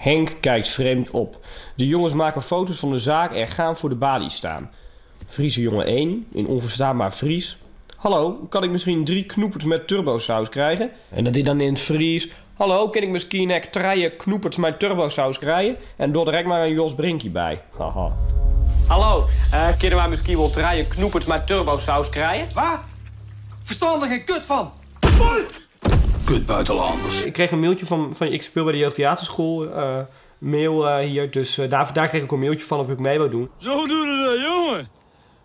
Henk kijkt vreemd op. De jongens maken foto's van de zaak en gaan voor de balie staan. Friese jongen 1, in onverstaanbaar Fries. Hallo, kan ik misschien drie knoeperts met turbosaus krijgen? En dat hij dan in het Fries. Hallo, kan ik misschien ek trije knoeperts met turbosaus krijgen? En doe direct maar een Jos Brinkie bij. Haha. Hallo, kunnen wij misschien wel trije knoeperts met turbosaus krijgen? Wat? Verstand er geen kut van. Kut buitenlanders. Ik kreeg een mailtje van ik speel bij de jeugdtheaterschool. Mail hier, dus daar kreeg ik een mailtje van of ik mee wou doen. Zo doen we dat, jongen.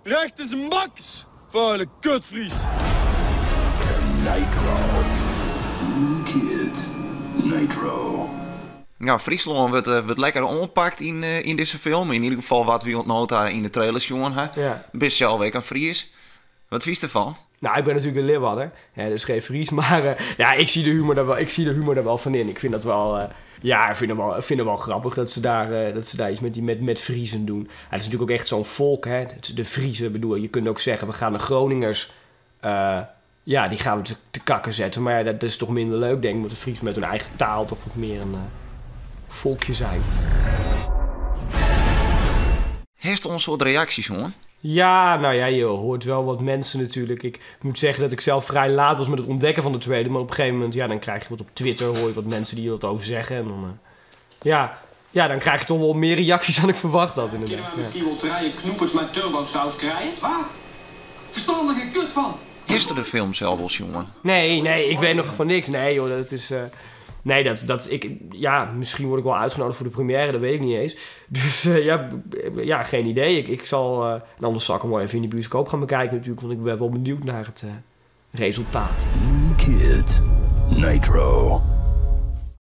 Recht is max. Vuile kutvries. Nitro. Kids. Nitro. Ja, Fryslân wurdt lekker oanpakt yn dizze film. Yn ieder gefal wat wy oant no ta yn de trailers sjoen ha. Bist sels ek in Fries. Wat fynst derfan? Nou, ik ben natuurlijk een Leeuwarder, hè, dus geen Fries. Maar ja, ik zie de humor daar wel van in. Ik vind dat wel, ja, ik vind het wel grappig dat ze daar iets met Friezen doen. Ja, het is natuurlijk ook echt zo'n volk, hè. De Friezen, bedoel, je kunt ook zeggen, we gaan de Groningers, ja, die gaan we te kakken zetten. Maar ja, dat is toch minder leuk, denk ik, omdat de Friezen met hun eigen taal toch wat meer een volkje zijn. Heeft ons soort reacties, hoor? Ja, nou ja, je hoort wel wat mensen natuurlijk. Ik moet zeggen dat ik zelf vrij laat was met het ontdekken van de trailer. Maar op een gegeven moment, ja, dan krijg je wat op Twitter, hoor je wat mensen die er wat over zeggen. En dan, ja, ja, dan krijg je toch wel meer reacties dan ik verwacht had, inderdaad. Kunnen we misschien wel trije knoepers met turbosaus krijgen? Wat? Verstand er geen kut van! Is er de film zelf wel, jongen? Nee, nee, ik weet nog van niks. Nee, joh, dat is... Nee, dat, dat, ik, ja, misschien word ik wel uitgenodigd voor de première, dat weet ik niet eens. Dus ja, ja, geen idee. Ik zal, en anders zal ik hem wel even in de bioscoop gaan bekijken natuurlijk, want ik ben wel benieuwd naar het resultaat. Kids. Nitro.